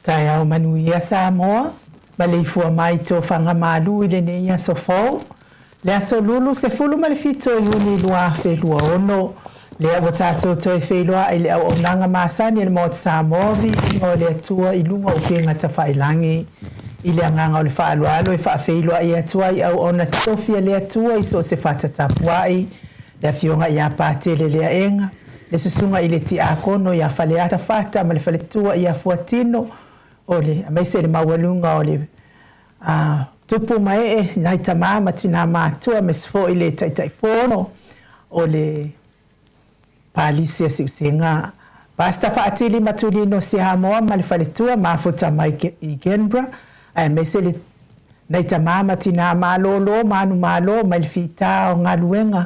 Taeao manuia Samoa, maleifua mai i tofaga malu i lenei aso fou, le aso Lulu 17 o Iuni 2026. Lea ua tatou toe feiloai i le auaunaga masani a le Maota Samoa, viiga o le Atua i luga o upega tafailagi. I le agaga o le faaaloalo e faafeiloai atu ai i auauna tofi a le Atua i so o se fata tapuai, le Afioga ia Patele Leaega, le Susuga i le Tiakono ia Faleata Fata ma le faletua ia Fuatino, o le, aemaise le maualuga o le a, tupu ma ee, nai tama ma tina matua, aemaise foi le Taitaifono o le Palisi a Siusega, Pastor Faatili Matulino Siamoa ma le faletua, mafuta mai i Canberra, aemaise le nai tama ma tina malōlō manumalo mai le fita o galuega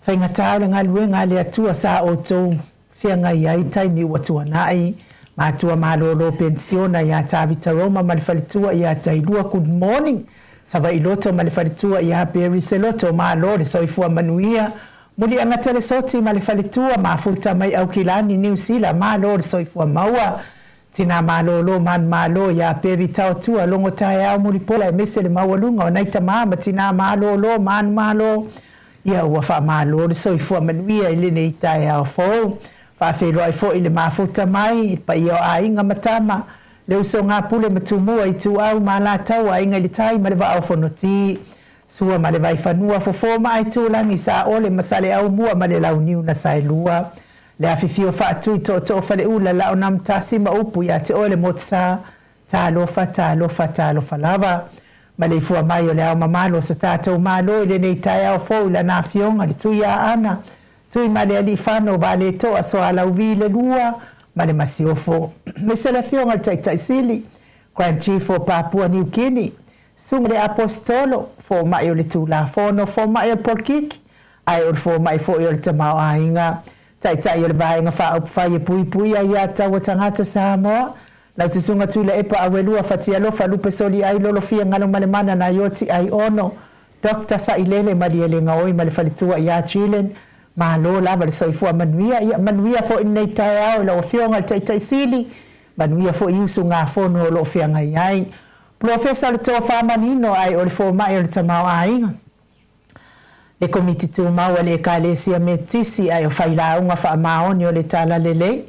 faigata o le galuega a le Atua sa outou feagai ai taimi ua tuanai. Matua malōlō penisiona ia Tavita Roma ma le faletua ia Tailua, good morning. Savaii Loto ma le faletua ia Barry Seloto, malo le soifua manuia. Muliaga Telesoti ma le faletua, mafuta mai Aukilani, Niu Sila, malo le soifua maua. Tina malōlō manumalo ia Perry Taotua, logo taeao mulipola aemaise le maualuga o nai tama ma tina malōlō manumalo. Ia ua faamalo le soifua manuia i lenei taeao fou. Faafeiloai foi i le mafuta mai, i le paia o aiga ma tama, le usoga Pule ma Tumua, Ituau ma Alataua, Aiga i le Tai ma le Vaa o Fonoti, Sua ma le Vaifanua, Fofo ma Aitulagi, Saole ma Saleaaumua ma le Launiu na Saelua, le afifio faatui tootoo faleula, Laonamtasi ma upu ia te oe le Motusa, Talofa, talofa, talofa lava. Maleifua mai o le ao mamalu o so tatou Malo i lenei taeao fou i lana Afioga le Tuiaana, Tuimalealiifano Vaaletoa Soalauvi le Lua ma le Masiofo. Aemaise le Afioga i le Taitai Sili, Grand Chief o Papua Niu Kini, Susuga i le Aposetolo, Fomai o le Tulafono, Fomai o le Polokiki, ae o le Fomai foi o le Tamaoaiga, Taitai o le Vaega Faaupufai e Puipuia ia Taua Tagata Samoa, Lau Susuga Tuilaepa Auelua Fatialofa Lupe Soliai Lolofia Galumalemana Naioti Aiono Doctor Sailele Malielegaoi ma le faletua ia Jillian, malo lava le soifua manuia, ia manuia foi lenei taeao i lau Afioga i le Taitai Sili, manuia foi i usugafono o lo o feagai ai. Polofesa o le Tofa Manino ae o le Fomai o le Tamaoaiga. Le Komiti Tumau a le Ekalesia Metotisi ae o Failauga Faamaoni o le Talalelei,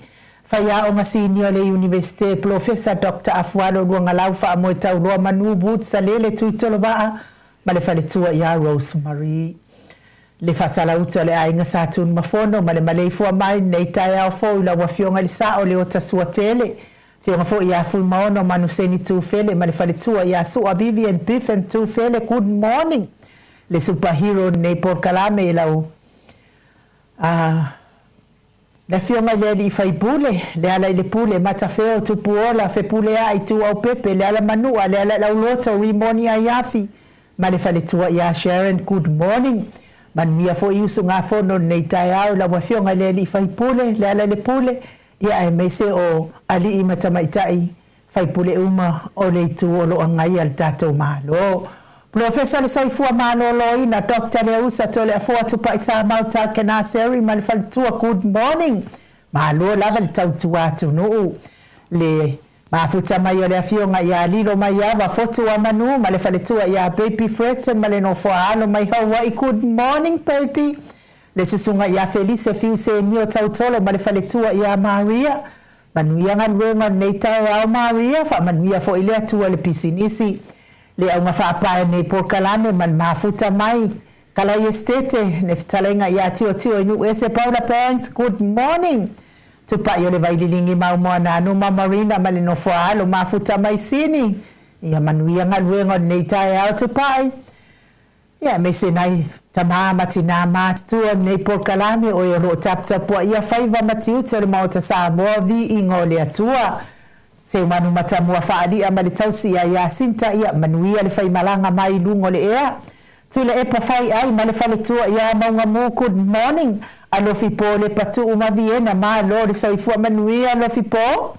Faiaoga Sinia o le Iunivesite, Polofesa Doctor Afualo Luagalau Faamoetauloa Manu Woods Salele Tuitolovaa ma le faletua ia Rose Marie. Le Faasalauta o le Aiga Sa Tunumafono ma le maleifua mai lenei taeao fou i lau Afioga i le Sao Leota Suatele, Afioga foi ia Fuimaono Manuseni Tufele ma le faletua ia Sua Vivian Biffen Tufele, good morning le super hero lenei polokalame i lau a le afioga i le alii faipule, Lealailepule, Matafeo, Tupuola, Fepuleai, Tuaupepe, Lealamanua, Lealaiauloto, Rimoni Aiafi ma le faletua ia Sharon, good morning. Manuia foi usugafono lenei taeao i lau afioga i le alii faipule, Lealailepule, Ia aemaise o alii ma tamaitai faipule uma o le itu o lo o agaia le tatou Malo. Polofesa le Soifua Maloloina, Doctor Leausa Toleafoa Tupai Samau Takena Seri ma le faletua, good morning. Malo lava le tautua atunuu. Le mafuta mai o le afioga ia Lilo Maiava Fotuamanu ma le faletua ia Baby Fretton ma le nofoa alo mai Hawaii, good morning baby. Le susuga ia Felise Fiu Senio Tautolo ma le faletua ia Maria. Manuia galuega o lenei taeao Maria, faamanuia foi le Atua i le pisinisi. Le auga faapae nei polokalame ma le mafuta mai. Kalai Esitete, le fetalaiga ia Tiotio i Nuuese Paula Banks, good morning. Tupai o le Vaililigi Maumoananu ma Marina ma le nofoa alo mafuta mai Sini. Ia manuia galuega o lenei taeao Tupai. Ia, aemaise nai tama ma tinā matutua o lenei polokalame, o e o lo o taputapuaia faiva ma tiute o le Maota Samoa, viiga o le Atua. Seumanu Matamua faali'a ma le tausi ia Iasinta, ia manuia le faimalaga mai i luga o le ea. Tuilaepa fai'ai ma le faletua ia Maugamu, good morning. Alofi Po Lepa Tuu ma Viena, malo le soifua manuia Alofi Po.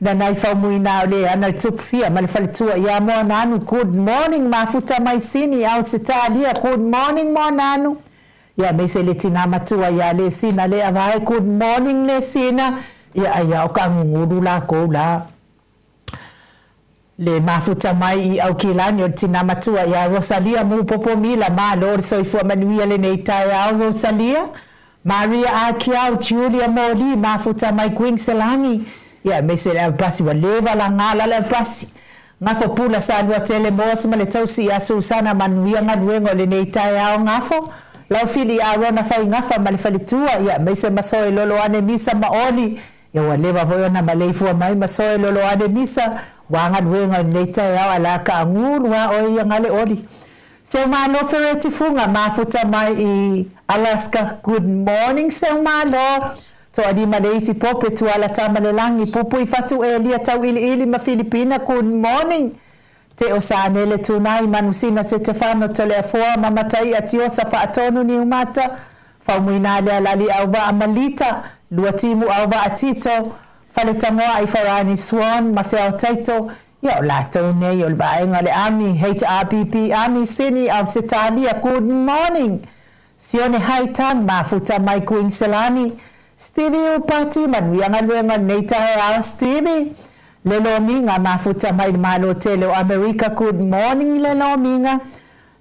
Nanai Faumuina o Leana le Tupufia ma le faletua ia Moananu, good morning Mafuta mai Sini Ausetalia, good morning Moananu. Ia aemaise le tina matua ia Lesina Leavae, good morning Lesina. Ia ai a o ka gugulu lakou la. Le mafuta mai i Aukilani o le tina matua ia Rosalia Mupopo Mila, malo le soifua manuia lenei taeao Rosalia. Maria Akiau, Julia Moli, mafuta mai Kuiniselani, ia aemaise le aupasi ua leva laga la le aupasi. Gafo Pula Saluatele Moss ma le tausi ia Susana, manuia galuega o lenei taeao Gafo. Laufili Arona Faigafa ma le faletua, ia aemaise Masoe Loloane Misa ma Oli, ia ua leva foi ona maleifua mai Masoe Loloane Misa ua galuega o lenei taeao ae la kaagulu a oe ia gale Oli. Seumalo Fereti Fuga mafuta mai i Alaska, good morning Seumalo. Toalima le ifi Pope Tuala Tamalelagi Pupui Fatu Elia Tauiliili ma Filipina, good morning. Teo Sanele Tunai Manusina Setefano Toleafoa ma Mataia Tiosa Faatonu Niumata Faumuina le Alali Auvaa Malita Luatimu Auvaa Tito Faletagoai Farani Swan ma Feao Taito, ia o latou nei o le vaega o le Ami HRPP Ami Sini Ausetalia, good morning. Sione Haitang mafuta mai Kuiniselani Stevie Upati manuia galuega o lenei taeao Stevie. Le Lomiga mafuta mai le Malo tele o Amerika, good morning Le Lomiga.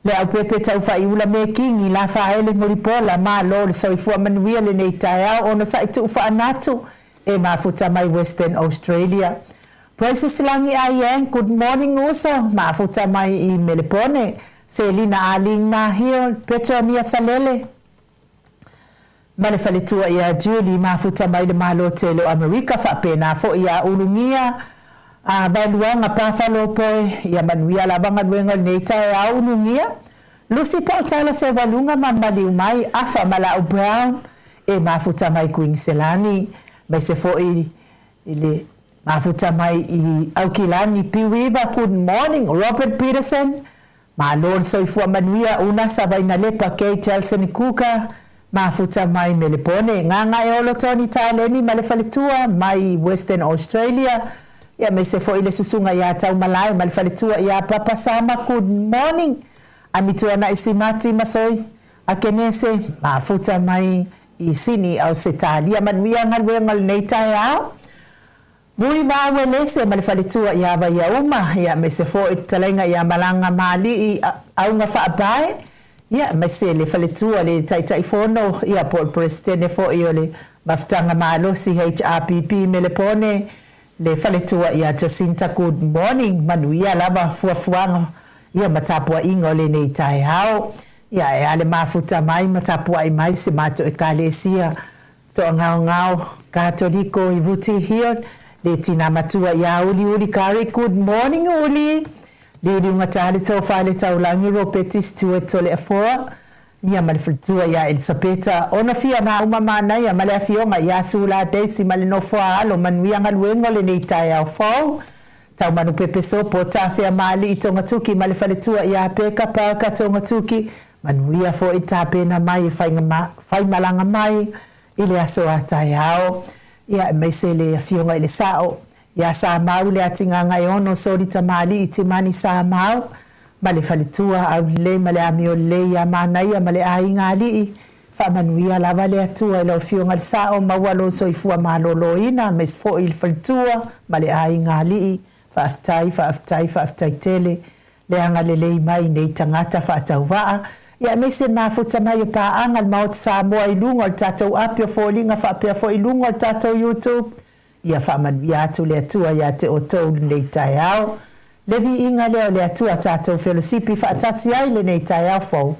Le Aupepe Taufaiula Mekingi Lafaele Mulipola, malo le soifua manuia lenei taeao onosai tuu faanatu e mafuta mai Western Australia. Precious Lagi Aiang, good morning uso, mafuta mai i Melepone. Selina Aling Nahio, Petronia Salele ma le faletua ia Julie mafuta mai le Malo tele o Amerika, faapena foi ia Ulugia a Vaeluaga Pafalopoe, ia manuia lava galuega o lenei taeao Ulugia. Lucy Pautala Seualuga ma maliu mai Afa Malau Brown e mafuta mai Kuiniselani, aemaise foi i le mafuta mai i Aukilani Piuiva, good morning Robert Peterson, malo le soifua manuia Una Savainalepa Kay Chelson Kuka mafuta mai Melepone. Gagaeolo Tony Taleni ma le faletua mai Western Australia, ia aemaise foi le susuga ia Taumalae ma le faletua ia Papa Sama, good morning. Amituanai Simati Masoi Akenese mafuta mai i Sini Ausetalia, manuia galuega o lenei taeao. Vui Vauelese ma le faletua ia Vaiauma, ia aemaise foi le fetalaiga ia Malaga Maali'i Auga Faapae, ia aemaise le faletua le Taitaifono ia po o le Peresetene foi o le Mafutaga Malosi HRPP Melepone, le faletua ia Jacinta, good morning, manuia lava fuafuaga ia ma tapuaiga o lenei taeao. Ia e a le mafuta mai ma tapuai mai si matou Ekalesia Toagaogao Katoliko i Rooty Hill, le tina matua ia Uliuli Kari, good morning Uli! Liuliugata le tofa le taulagi Ropeti Stewart Toleafoa, ia ma le faletua ia Elisapeta Onofia Nauma Manaia ma le afioga ia Sula Daisy ma le nofo a alo, manuia galuega o lenei taeao fou. Taumanu Pepe Sopo Tafea Maali'i Togatuki ma le faletua ia Peka Parker Togatuki, manuia foi tapena mai e faimalaga mai i le aso a taeao. Ia aemaise le afioga i le Sao ia Samau le Atigagaeono Soli Tamalii Timani Samau ma le faletua Aulelei ma le Amiolelei ia Manaia ma le aiga alii. Faamanuia lava le Atua i lau afioga i le Sao, maua lou soifua maloloina aemaise foi i le faletua ma le aiga alii. Faafetai, faafetai, faafetai tele le agalelei mai i nei tagata faatauvaa, ia aemaise le mafuta mai o paaga le Maota Samoa i luga o le tatou api o foliga faapea foi i luga o le tatou YouTube. Ia faamanuia atu le Atua ia te outou lenei taeao. Le viiga lea o le Atua tatou felosipi faatasi ai lenei taeao fou.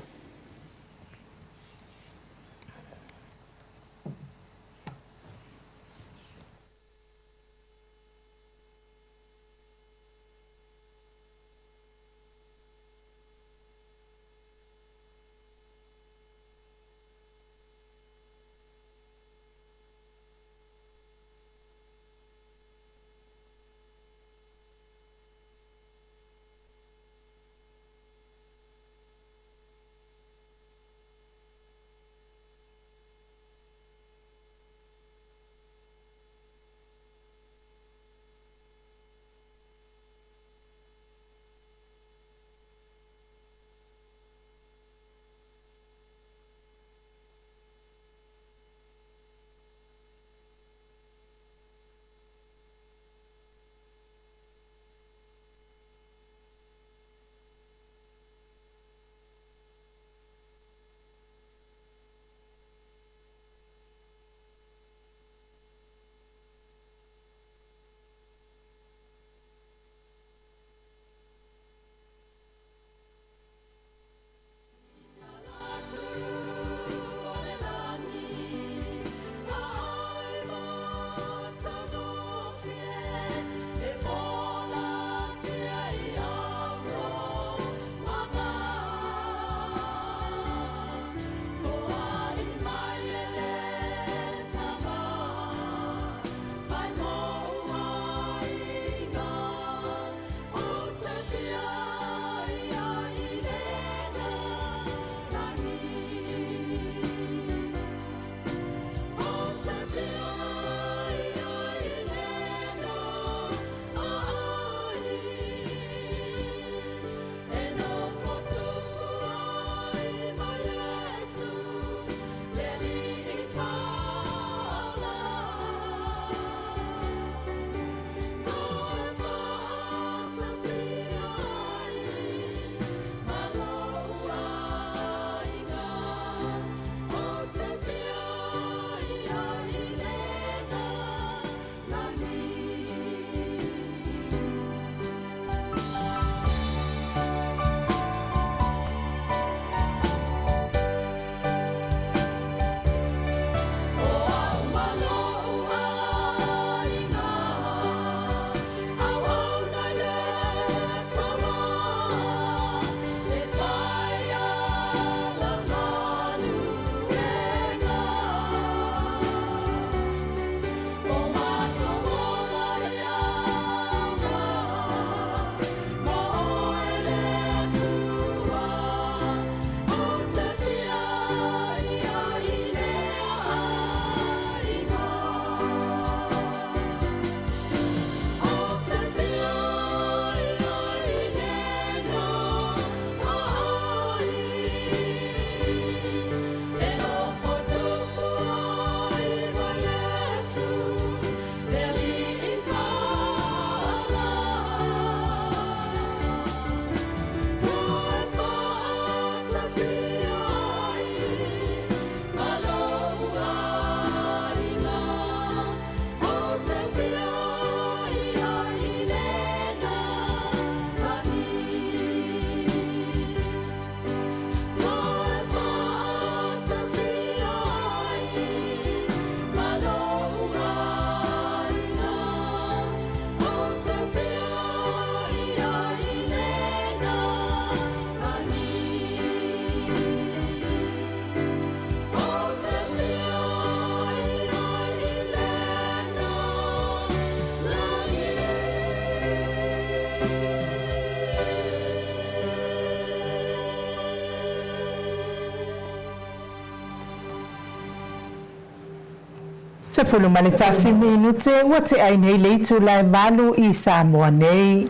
11 minute ua tea ai nei le itula e 8 i Samoa nei.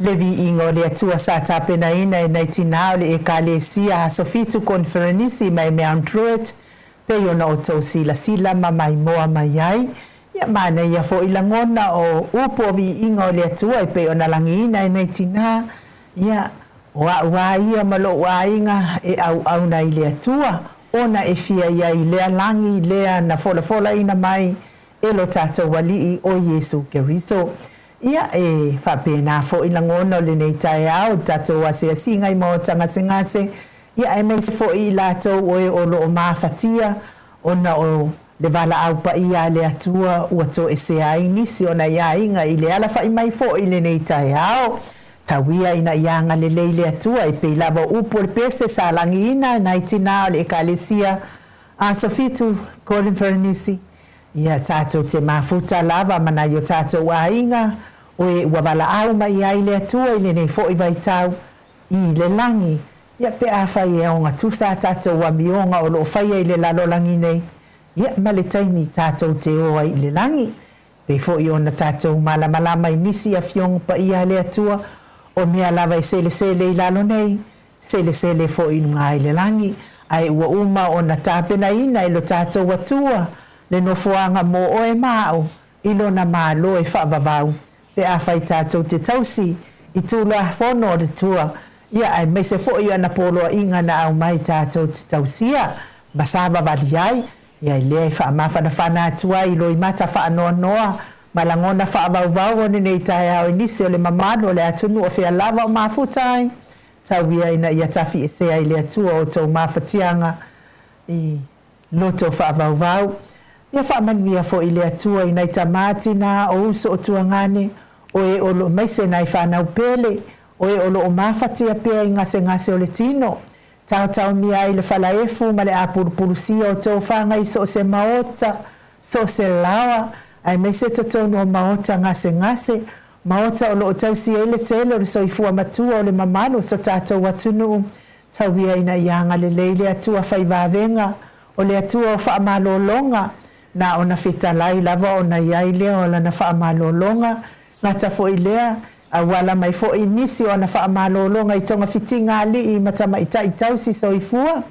Le viiga o le Atua sa tapenaina e nai tinā o le Ekalesia Aso Fitu Koniferenisi mai Mount Druitt, pei ona outou silasila ma maimoa mai ai. Ia manaia foi lagona o upu o viiga o le Atua e pei ona lagiina e nai tinā, Ia, o a'u a ia ma lo'u aiga e auauna i le Atua, ona e fia i ai i lea lagi lea na folafolaina mai e lo tatou Alii o Iesu Keriso. Ia, e faapena foi lagona o lenei taeao i le tatou asiasiga i maota gasegase, ia aemaise foi i latou o e o lo o mafatia ona o le valaau paia a le Atua ua toesea ai nisi o nai aiga i le alafa'i mai foi i lenei taeao. Tau ia ina ia agalelei le Atua e pei lava o upu o le pese sa lagiina e nai tinā o le Ekalesia Aso Fitu, Koniferenisi, Ia tatou te mafuta lava ma nai o tatou aiga o e ua valaau mai ai le Atua i lenei foi vaitau i le lagi, ia pe afai e ogatusa a tatou amioga o lo o faia i le lalolagi nei, ia ma le taimi tatou te o ai i le lagi. Pei foi ona tatou malamalama i nisi Afioga Paia a le Atua, o mea lava e selesele i lalo nei, selesele foi i luga i le lagi, ae ua uma ona tapenaina e lo tatou Atua le nofoaga mo oe ma a'u i Lona Malo e faavavau, pe afai tatou te tausi i Tulafono o le Atua, ia aemaise foi ana poloaiga na aumai tatou te tausia ma savavali ai. Ia i lea e faamafanafana atu ai i loimata faanoanoa ma lagona faavauvau o lenei taeao i nisi o le mamalu o le atunuu o fea lava o mafuta ai, tau ia ina ia tafiesea i le Atua outou mafatiaga i loto faavauvau. Ia faamanuia foi le Atua i nai tamā tinā o uso o tuagane, o e o lo, maise nai fanau pele, o e o lo o mafatia pea i gasegase o le tino. Taotaomia ai le falaefu ma le apulupulusia o tofaga i so o se maota, so o se laoa, aemaise totonu o maota gasegase, maota o lo o tausi ai le tele o le soifua matua o le mamalu o so tatou atunuu. Tau ia ina ia agalelei le Atua fai vavega, o le Atua o faamalologa, na ona fetalai lava ona i ai lea o lana faamalologa, gata foi lea, auala mai foi nisi o ana faamalologa i togafitiga alii ma tamaitai tausi soifua.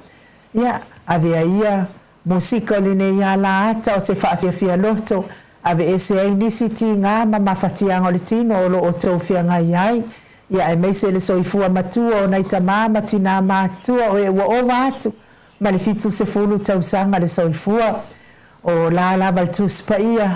Ia, avea ia musika o lenei ala ata o se faafiafia loto, aveese ai nisi tiga ma mafatiaga o le tino o lo o outou feagai ai, ia aemaise le soifua matua o nai tamā ma tinā matutua o e ua ova atu ma le 70 tausaga le soifua. O la lava le Tusi Paia,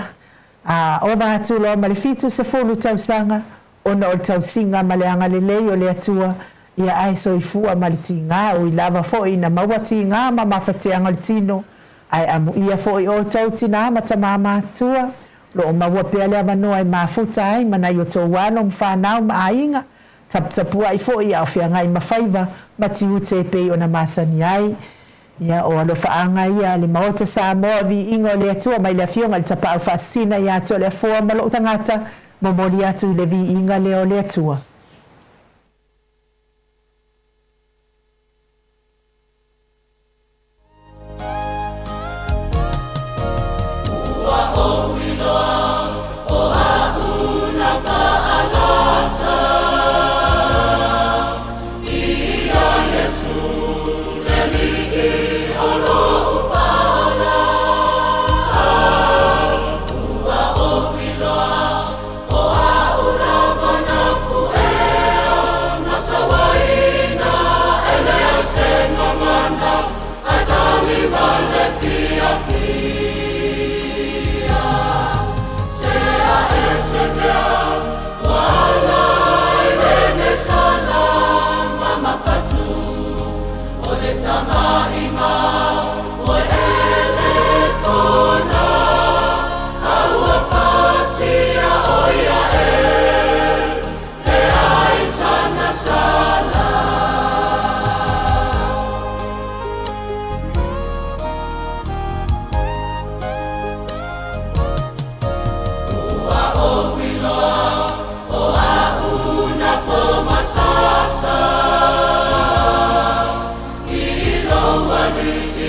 a ova atu loa ma le 70 tausaga, ona o le tausiga ma le agalelei o le Atua, ia ae soifua ma le tiga, ui lava foi ina maua tiga ma mafatiaga o le tino, ae amuia foi outou tinā ma tamā matutua, lo o maua pea le avanoa e mafuta ai ma nai outou alo ma fanau ma aiga, taputapuai foi a o feagai ma faiva ma tiute e pei ona masani ai. Ia, o alofaaga ia a le Maota Samoa, viiga o le Atua mai le Afioga i le Tapaau Faasisina ia Toleafoa ma lou tagata, momoli atu i le viiga lea o le Atua. Ua ou iloa o aʻu na faalasa Ia Iesu le Alii o loʻu faaola. Ua ou iloa o aʻu lava na kuʻea ma sauaina e leai se gagana ae tali ma le fiafia. Sea e se mea ua ala ai lenei sala ma mafatu o le tamaʻima moe ele pona a ua pasia ʻo ia e leai sana sala. Ua ou iloa o aʻu na pomasasa i lou Alii.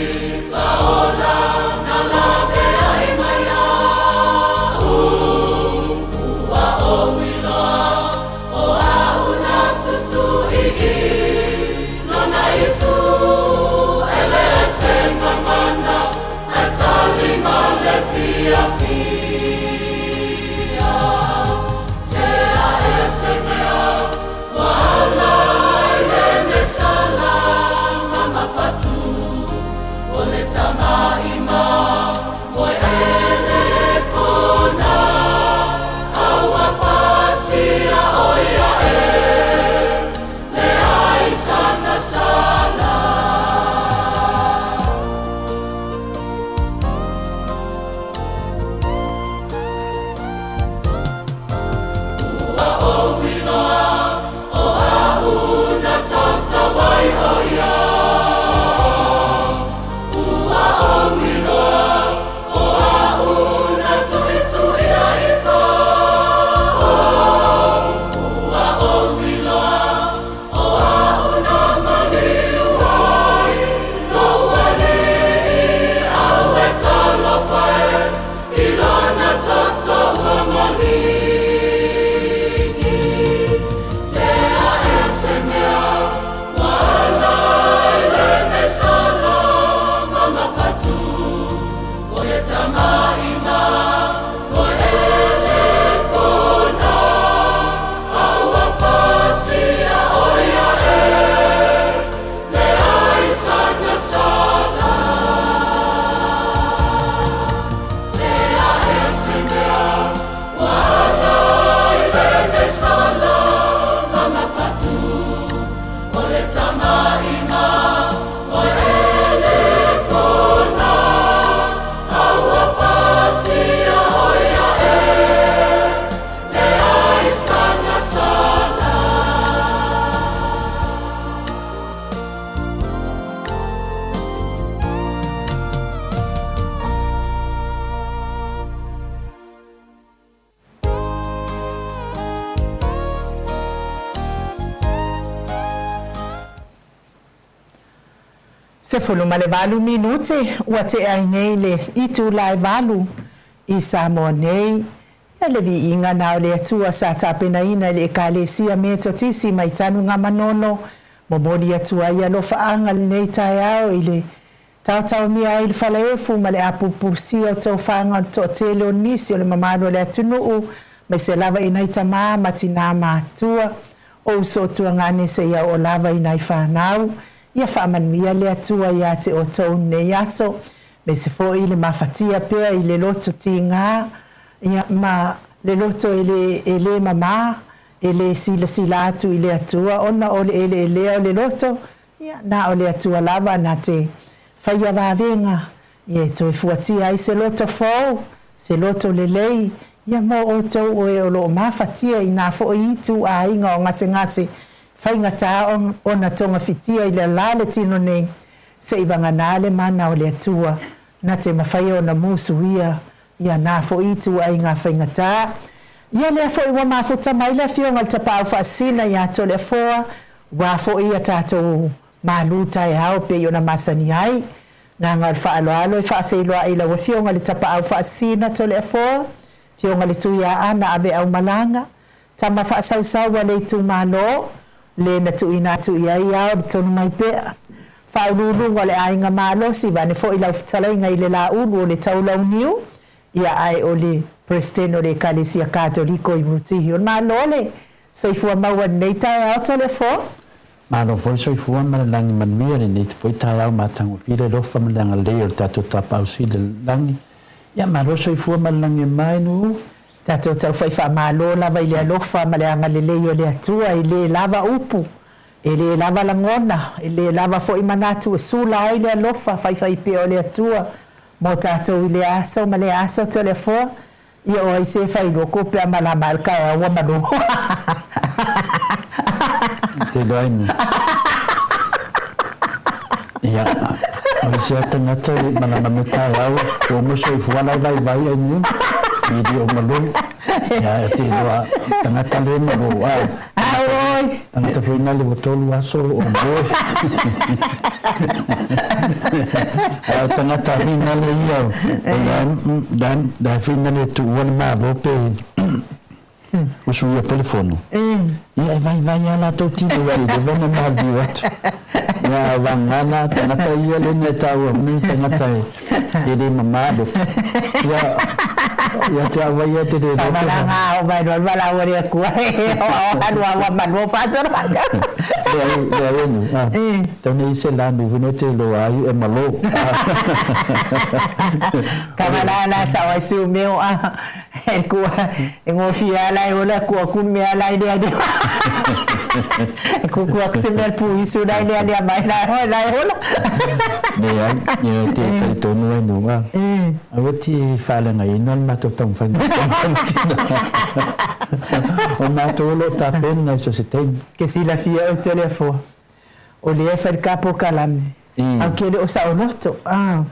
18 minute ua tea ai nei le itula e 8 i Samoa nei. Ia le viiga na o le Atua sa tapenaina e le Ekalesia Metotisi mai Tanugamanono, momoli atu ai alofaaga lenei taeao i le taotaomia ai le falaefu ma le apupulusia o tofaga o le toatele o nisi o le mamalu o le atunuu, aemaise lava i nai tamā ma tinā matutua, o uso o tuagane seia oo lava i nai fanau. Ia faamanuia le Atua ia te outou i lenei aso, aemaise foi le mafatia pea i le loto tiga, ia, ma le loto e le, e le mamā, e le silasila atu i le Atua ona o le eleelea o le loto, ia, na o le Atua lava na te faia vavega, ia, e toe fuatia ai se loto fou, se loto lelei, ia, mo outou o e o lo o mafatia i nā foi ituaiga o gasegase faigata ona togafitia i le la le tino nei, seivagana le mana o le Atua na te mafaia ona musuia ia nā foi ituaiga faigata. Ia lea foi ua mafuta mai le Afioga i le Tapaau Faasisina ia Toleafoa, ua foi ia tatou malu taeao pei ona masani ai. Agaga o le faaaloalo e faafeiloai i lau Afioga i le Tapaau Faasisina Toleafoa, Afioga i le Tuiaana Aveaumalaga, tama faasausau a le itumalo, le na tuuina atu i ai ao le tonu mai pea. Faauluuluga o le aiga malosi, vaeane foi lau fetalaiga i le Laulu o le Taulauniu, ia ae o le Peresetene o le Ekalesia Katoliko i Rutihi. O le Malo le soifua maua i lenei taeao Toleafoa. Malo foi le soifua ma le lagi manuia i lenei foi taeao matagofie le alofa ma le agalelei o le tatou Tapaau Sili i le lagi. Ia malo le soifua ma le lagi e mama e Nu'u. Tatou taufai faamalo lava i le alofa ma le agalelei o le Atua e le lava upu, e le lava lagona, e le lava foi manatu e sula ai le alofa faifaipea o le Atua mo tatou i lea aso ma lea aso Toleafoa. Ia o ai se fai loko pe a malama ae le taeao ua malu. Te iloa ai ni. Ia, o isi lava tagata e malama me taeao, ua uma soifua la e vaivai ai ni, i le o malu. Ia, e te iloa, tagata le malu, a. Auoi! Tagata foi na le ua tolu aso o moe. A o tagata finale ia, o la, la finale e tuua le Malo pe usuia foi le fono. Ia e vaivai lava latou tino ai i leva ona maliliu atu. Ia a vagana tagata ia lea na e taua nei tagata e le mama loto. Ia ia te au ai ia te le loto. Malanga o mai loa valaau a le Atua o alu aua malu o faasolo. Lea lea nu. Tau nei se la nu vune te loa ai e malo. Kamalala sa o ai si umeo a E kua, e gofie lava la e ola kua ku le mea la e lealea. E kukua aku se mea le puisu la e lealea mai la e la e ola. Leai, e te talitonu ai nuu a. Aua te faaleagaina le matou taumafaiga o O matou o lo o tapena i so o se taimi. Ke silafia oe Toleafoa, O lea e fai le ka polokalame, a ke le o saoloto, a.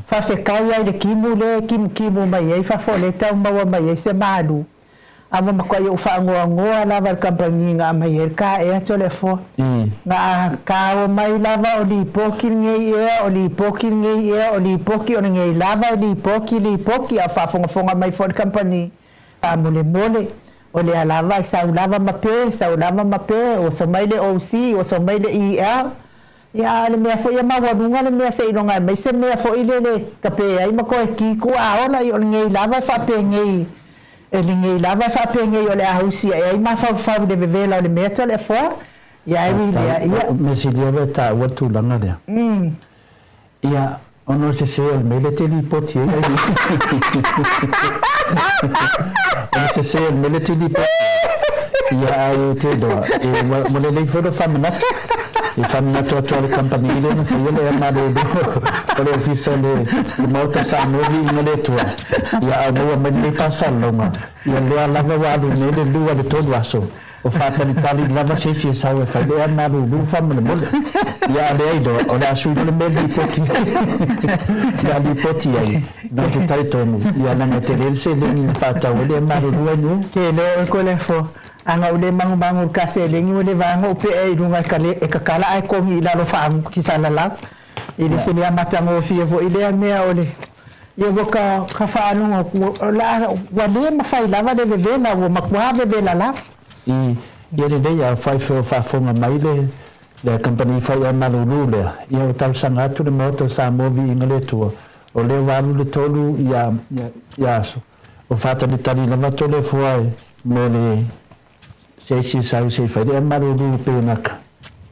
Faafetai lava i le kimu lea e kimukimu mai ai fafo o lea e tau maua mai ai se malu. A ua matuai ou faanoanoa lava i le kamupani na aumai ai le ka ea Toleafoa. Na kaua mai lava o lipoti lenei ea, o lipoti lenei ea, o lipoti, o lenei lava e lipoti, lipoti, a o faafogafoga mai foi le kamupani. Faamolemole, o lea lava e sau lava ma pe, sau lava ma pe, oso mai le OC, oso mai le EL. Ia, a o le mea foi e maualuga le mea seiloga e aumai se mea foi lele e tape ai ma toe ki tuaaola, ia o lenei lava e faapenei, e lenei lava e faapenei o le a usi ae ai mafaufau i le vevela o le mea Toleafoa. Ia, ae ui lea, ia. O le mea sili ava e taua le tulaga lea. Ia, ona o le sese o le mea lea e te lipoti ai. O le sese o le mea lea e te lipoti ai. Ia, ae ou te iloa, e, ua, ua lelei foi lou faamanatu. E faamanatu atu lava i le kamupani lea na faia le malolo o le Ofisa o le, le Maota o Samoa Viiga le Atua. Ia, a maua mai lenei faasalalauga, ia lea lava ua alu nei le lua i le tolu aso. O faatalitali lava se isi e sau e fai le ea malulu faamolemole. Ia a leai loa, o le a sui loa le mea e lipoti ai. O le a lipoti ai, na te talitonu, ia leaga e tele le seleni na faatau ai le ea malulu ai nuu. Ke iloa oe ko le afoa, ana ou le magumagu i ka seleni ua leva ana ou pe'e i luga e tatala ae kogi i lalo faagutu ki salalau. E le se mea matagofie foi lea mea o le ia ua ka ka faalogo ua la ua le mafai lava le vevela ua matua vevela lava. I ia lelei a fai faafofoga mai le le kamupani fai ea malulu lea, ia ua talosaga atu le Maota o Samoa Viiga le Atua, o lea ua alu le 3 ia ia aso, o faatalitali lava Toleafoa e mo le se isi e sau se i fai le ea malulu pei ona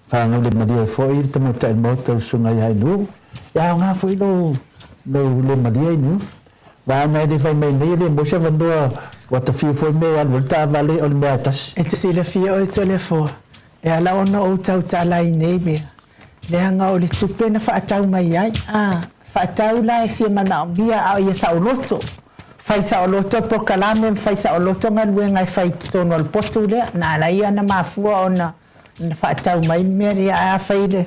fanau le malie ai foi le tamaitai o le Maota o le Susuga ia Ainuu. E aoga foi lou lou le malie Ainuu. Vaega e le fai mai nei e le maua se avanoa ua tafia foi mea e alu ai le taavale o le mea lava e tasi. E te silafia oe Toleafoa, E ala ona ou tautala i nei mea, leaga o le tupe na faatau mai ai, a faatau la e fia manaomia a o ia saoloto. Fai saoloto le polokalame ma fai saoloto galuega e fai i totonu o le potu lea, na ala ia ona mafua ona faatau mai le mea lea. Ae afai le,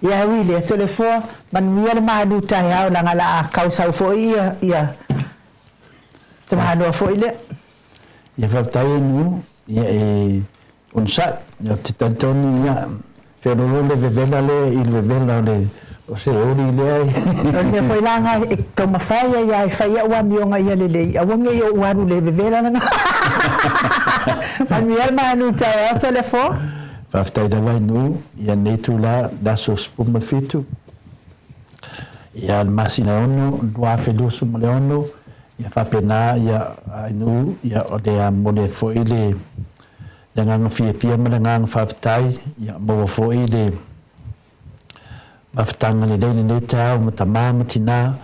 ia e ui i lea, Toleafoa, manuia le malu taeao leaga o le a kausau foi ia, ia tamaloa foi lea. Ia faafetai e Nu'u, ia e onosai, ia ou te talitonu ia feoloolo le vevela lea i le vevela o le o se oli lea e O le mea foi la lena e taumafai ai lava e fai au amioga ia lelei, aua ne i ou alu i le vevela lena. Manuia le malu taeao Toleafoa. Faafetai lava e Nu'u, ia lenei itula le aso 17 ia le masina e 6 2026, Ia faapena ia Ainuu, ia o le momoli ai foi le agaga fiafia ma le agaga faafetai, ia maua foi le mafutaga lelei i lenei taeao ma tama ma tina,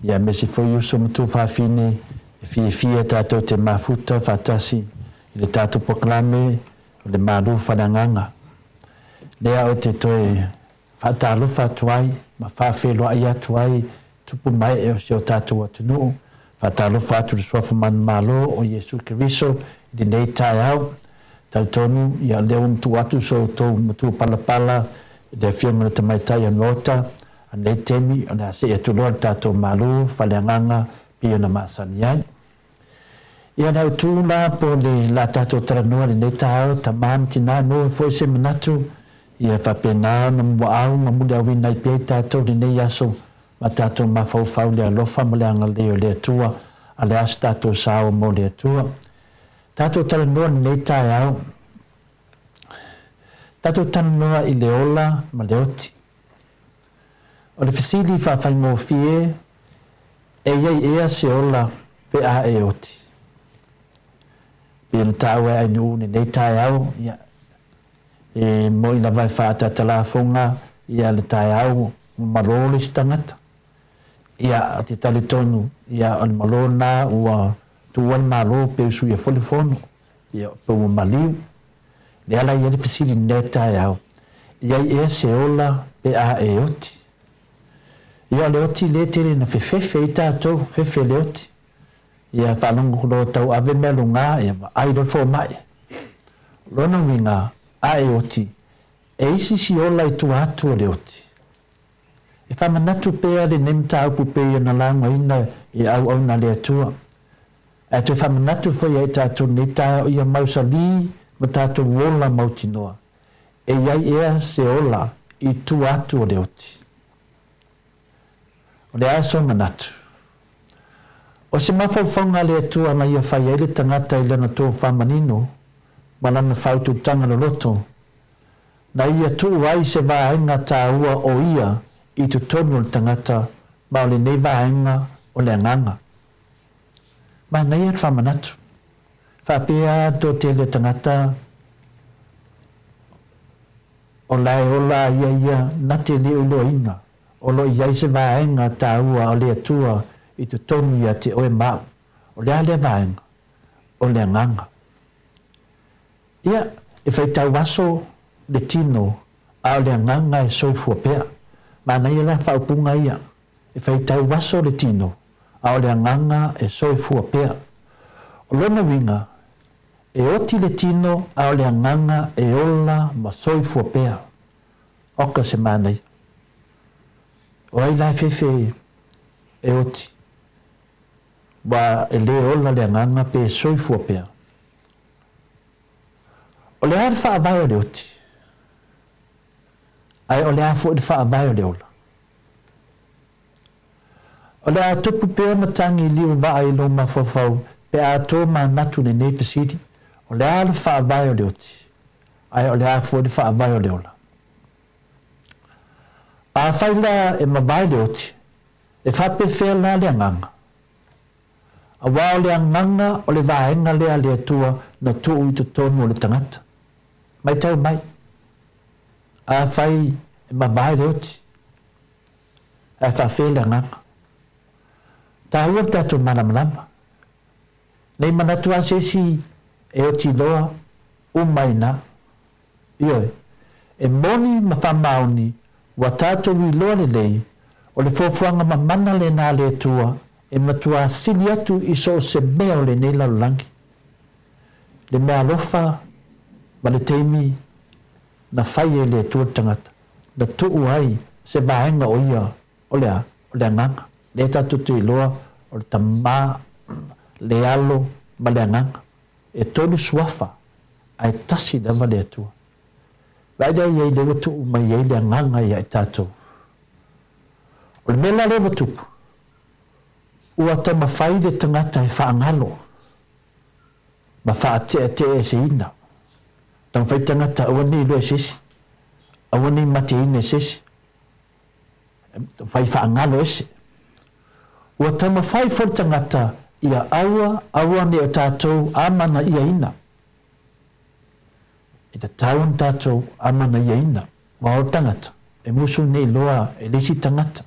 ia aemaise foi uso ma tuafafine e fiafia tatou te mafuta faatasi i le tatou polokalame o le Malu Faaleagaga. Lea ou te toe Faatalofa atu ai ma faafeiloai atu ai tupu ma ee o si o tatou atunuu. Faatalofa atu i le Suafa Manumalo o Iesu Keriso i lenei taeao. Talitonu, ia lea ua matuu atu so outou matua palapala i le Afioga i le Tamaitai o le Maota, a lenei taimi o le a see atu loa le tatou Malo faaleagaga pei ona masani ai. Ia le autu la po le la tatou talanoa i lenei taeao, tama ma tina e maua foi se manatu, ia faapena ona muaau ma muliauina ai pea i tatou i lenei aso ma tatou mafaufau i le alofa ma le agalelei o le Atua, a le a se tatou sao mo le Atua. Tatou talanoa i lenei taeao, tatou talanoa i le ola ma le oti. O le fesili faafaigofie, E i ai ea se ola pe a e oti? Pei ona taua e Ainuu lenei taeao, ia, e moi lava e faaataatalafoga ia le taeao ua malo le isi tagata. Ia, ou te talitonu, ia, o le malo lena ua tuua le malo pe usuia foi le fono, ia, pe ua maliu. Lea la e i ai le fesili i lenei taeao, e i ai ea se ola pe a e oti? Ia o le oti lea e tele ina fefefe ai tatou, fefe le oti. Ia faalogo loa tau ave mea luga, ia vaai loa le fomai. O lona uiga, a e oti, e isi isi ola i tua atu o le oti. E faamanatu pea lenei mataupu pei ona laugaina i auauna a le Atua. Ae toe faamanatu foi ia i tatou lenei taeao ia mausali ma tatou ola mautinoa. E i ai ea se ola i tua atu o le oti? O le a sou manatu? O se mafaufauga a le Atua na ia fai ai le tagata i lana tofa manino ma lana faautautaga loloto, na ia tuu ai se vaega taua o ia i totonu o le tagata ma o lenei vaega o le agaga. Manaia le faamanatu. Faapea le toatele o tagata o la e ola a ia ia na te le iloaina o lo o i ai se vaega taua o le Atua i totonu ia te oe ma au. O le a lea vaega? O le agaga. Ia, e faitau aso le tino a o le agaga e soifua pea. Manaia la faaupuga ia. E faitau aso le tino, a o le agaga e soifua pea. O lona uiga, e oti le tino a o le agaga e ola ma soifua pea. Oka se manaia. O ai la e fefe e oti, ua e le ola le agaga pe soifua pea. O le a le faavae o le oti? Ae o le a foi le faavae o le ola? O le a tupu pea matagi liu vaa i lou mafaufau pe a tomanatu i lenei fesili, O le a le faavae o le oti, ae o le a foi le faavae o le ola? Afai la e mavae le oti, e faapefea la le agaga? Aua o le agaga o le vaega lea a le Atua na tuu i totonu o le tagata. Matau mai, afai e mavae le oti, ae faafea le agaga? Taua le tatou malamalama. Nei manatu lava se isi e oti loa, uma ai ina. Ioe, e moni ma faamaoni ua tatou iloa lelei, o le fuafuaga mamana lena a le Atua e matuā sili atu i so o se mea o lenei lalolagi. Le meaalofa ma le taimi na fai ai le Atua le tagata, na tuu ai se vaega o ia o le a? O le agaga. Lea tatou te iloa o le Tama, le Alo ma le Agaga. E tolu suafa, ae tasi lava le Atua. Vaai lea i ai lea ua tuu mai ai le Agaga ia i tatou. O le mea la lea ua tupu, ua taumafai le tagata e faagalo ma faateateaeseina. Taumafai le tagata aua ne i iloa e se isi, aua ne i mateina e se isi. Fai faagalo ese. Ua taumafai foi le tagata ia aua, aua ne o tatou amanaiaina. E tatau ona tatou amanaiaina, aua o le tagata, e musu nei loa e le isi tagata.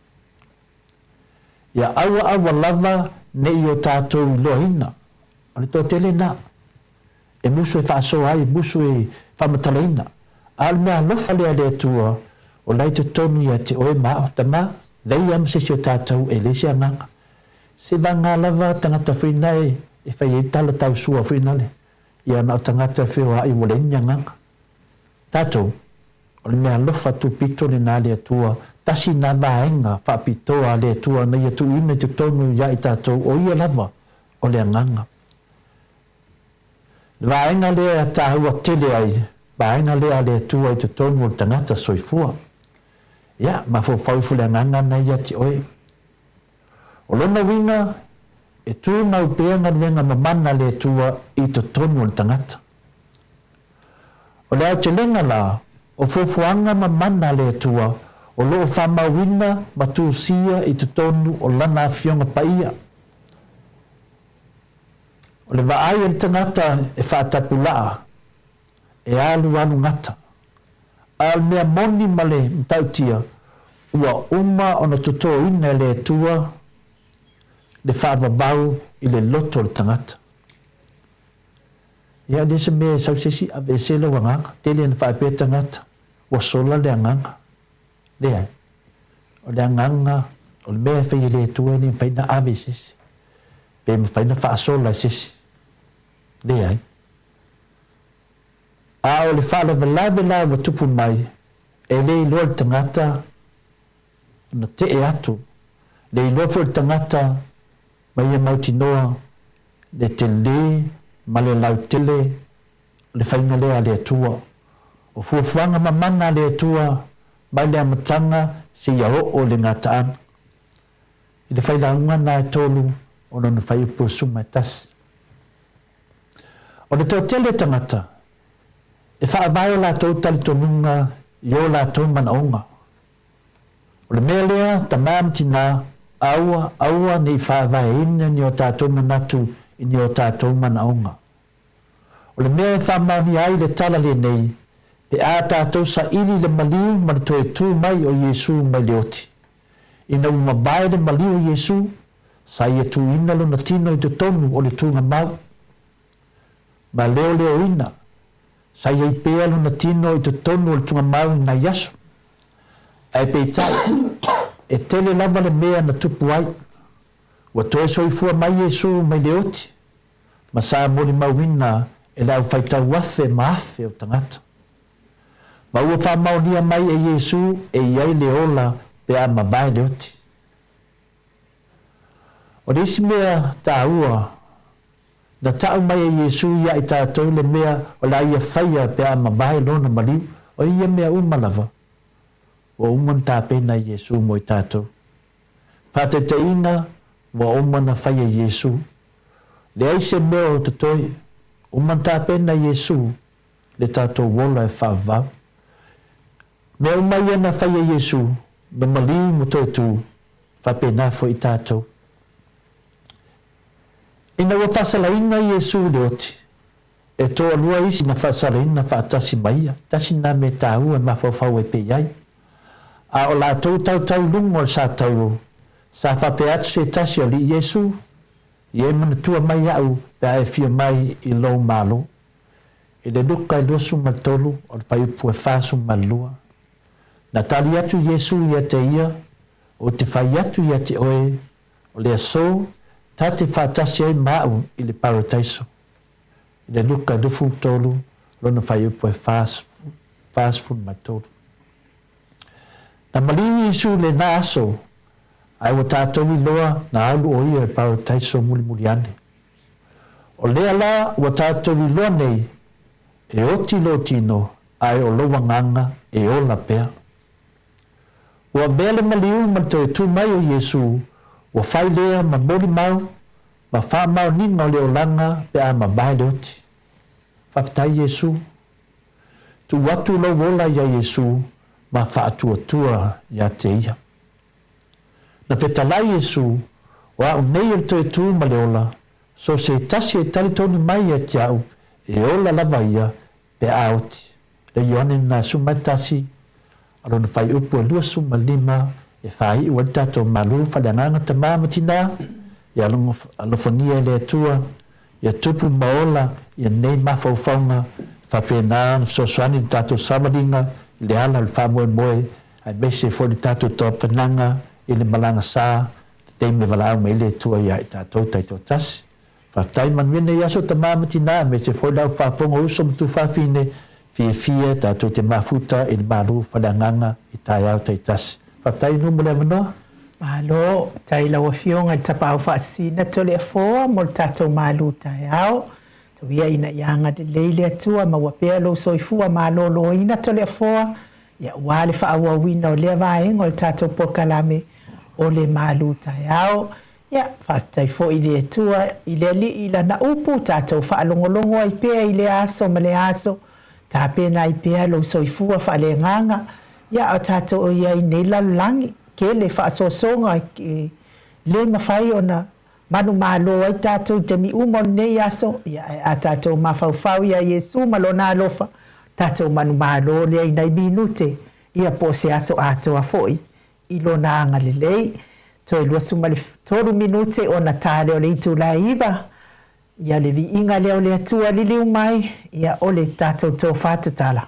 Ia aua aua lava ne i o tatou iloaina, o le toatele lena. E musu e faasoa ai, musu e faamatalaina. A o le mea alofa lea a le Atua, o la e i totonu ia te oe ma au, tama, leai lava ma se isi o tatou e leai se agaga. Se vagā lava tagata foi na e fai ai tala tau sua foi nale, ia na o tagata e feoai ua leai ni agaga. Tatou, o le mea alofa tupito lena a le Atua, tasi na vaega faapitoa a le Atua na ia tuuina i totonu ia i tatou, o ia lava o le agaga. Le vaega lea e taua tele ai, vaega lea a le Atua i totonu o le tagata soifua. Ia, mafaufau ifo le agaga na ia te oe. O lona uiga, e tumau pea galuega mamana a le Atua i totonu o le tagata. O le aotelega la, o fuafuaga mamana a le Atua o lo o faamauina ma tusia i totonu o Lana Afioga Paia. O le vaai a le tagata e faatapulaa, e alualu gata. A o le mea moni ma le matautia, ua uma ona totoina e le Atua le faavavau i le loto o le tagata. Ia, e le o se mea e sau se isi aveese lou agaga. Tele ina faapea tagata, ua sola le agaga. Leai. O le agaga, o le mea e fai e le Atua e le mafai ona ave i se isi, pe mafai ona faasola e se isi. Leai. A o le faalavelave la ua tupu mai, e le iloa e le tagata ona tee atu, le iloa foi e le tagata ma ia mautinoa le tele ma le lautele o le faiga lea a le Atua. O fuafuaga mamana a le Atua mai le amataga seia oo i le gataaga. I le failauga na e tolu o lona faiupu e suma e tasi. O le toatele o tagata, e faavae o latou talitonuga i o latou manaoga. O le mea lea, tama ma tinā, aua, aua ne i faavaeina ni o tatou manatu i ni o tatou manaoga. O le mea e faamaonia ai le tala lenei, pe a tatou saili i le maliu ma le toe tu mai o Iesu mai le oti. Ina ua mavae le maliu o Iesu, sa ia tuuina lona tino i totonu o le tuugamau. Ma leoleoina, sa i ai pea lona tino i totonu o le tuugamau i nai aso. Ae peitai, e tele lava le mea na tupu ai. Ua toe soifua mai Iesu mai le oti, ma sa molimauina e le aufaitau afe ma afe o tagata. Ma ua faamaonia mai e Iesu e i ai le ola pe a mavae le oti. O le isi mea taua, na ta'u mai e Iesu ia i tatou le mea o le a ia faia pe a mavae lona maliu, o ia mea uma lava, ua uma ona tapena e Iesu mo i tatou. Faataitaiga, ua uma ona faia e Iesu. Leai se mea o totoe, uma ona tapena e Iesu le tatou ola e faavavau. Mea uma ia na faia e Iesu, na maliu ma toe tu, faapena foi tatou. Ina ua faasalaina Iesu i le oti, e toalua isi na faasalaina faatasi ma ia, tasi lena mea taua e mafaufau ai pea i ai. A o latou tautau i luga o le satauro, sa faapea atu se tasi, Alii Iesu, ia e manatua mai au pe a e fia mai i lou Malo. I le Luka e 23 o le fuaiupu e 42, na tali atu Iesu ia te ia, Ou te fai atu ia te oe, o le aso ta te faatasi ai ma au i le Parataiso. I le Luka 23, lona fuaiupu e 43. Na maliu Iesu i lena aso, ae ua tatou iloa na alu o ia i le Parataiso mulimuli ane. O lea la ua tatou iloa nei, e oti lou tino ae o lou agaga e ola pea. Ua avea le maliu ma le toe tu mai o Iesu, ua fai lea ma molimau ma faamaoniga o le olaga pe a mavae le oti. Faafetai Iesu. Tuu atu lou ola ia Iesu ma faatuatua ia te ia. Na fetalai Iesu, O au nei o le toe tu ma le ola, so se tasi e talitonu mai ia te au, e ola lava ia pe a oti. Le Ioane na 11, a lona fuaiupu e 25 e faaiu ai le tatou malu faaleagaga tama ma tina, ia alofagia e le Atua, ia tupu ma ola ia nei mafaufauga, faapena ona fesoasoani le tatou savaliga i le ala o le faamoemoe aemaise foi le tatou tapenaga i le malaga sa, le taimi e valaau mai ai le Atua ia i tatou taitoatasi. Faafetai manuia nei aso tama ma tina aemaise foi lau faafofoga uso ma tuafafine fiafia tatou te mafuta i le malu faleagaga i taeao taitasi. Faafetai Nuu mo le avanoa. Malo, tai lau Afioga i le Tapaau Faasisina Toleafoa mo le tatou malu taeao. Tau ia ina ia agalelei le Atua maua pea lou soifua maloloina Toleafoa, ia aua le faaauauina o lea vaega o le tatou polokalame o le malu taeao. Ia, faafetai foi i le Atua, i le Alii i Lana upu, tatou faalogologo ai pea i lea aso ma lea aso, tapena ai pea lou soifua faaleagaga, ia, a o tatou i ai i nei lalolagi, tele faasoasoga e le mafai ona manumalo ai tatou i taimi uma o lenei aso, ia, ae a tatou mafaufau iā Iesu ma Lona alofa, tatou manumalo lea i nai minute, ia, po o se aso atoa foi i Lona agalelei. Toe 23 minute ona ta lea o le itula e 9, ia le viiga lea o le Atua liliu mai, ia o le tatou tofa tatala.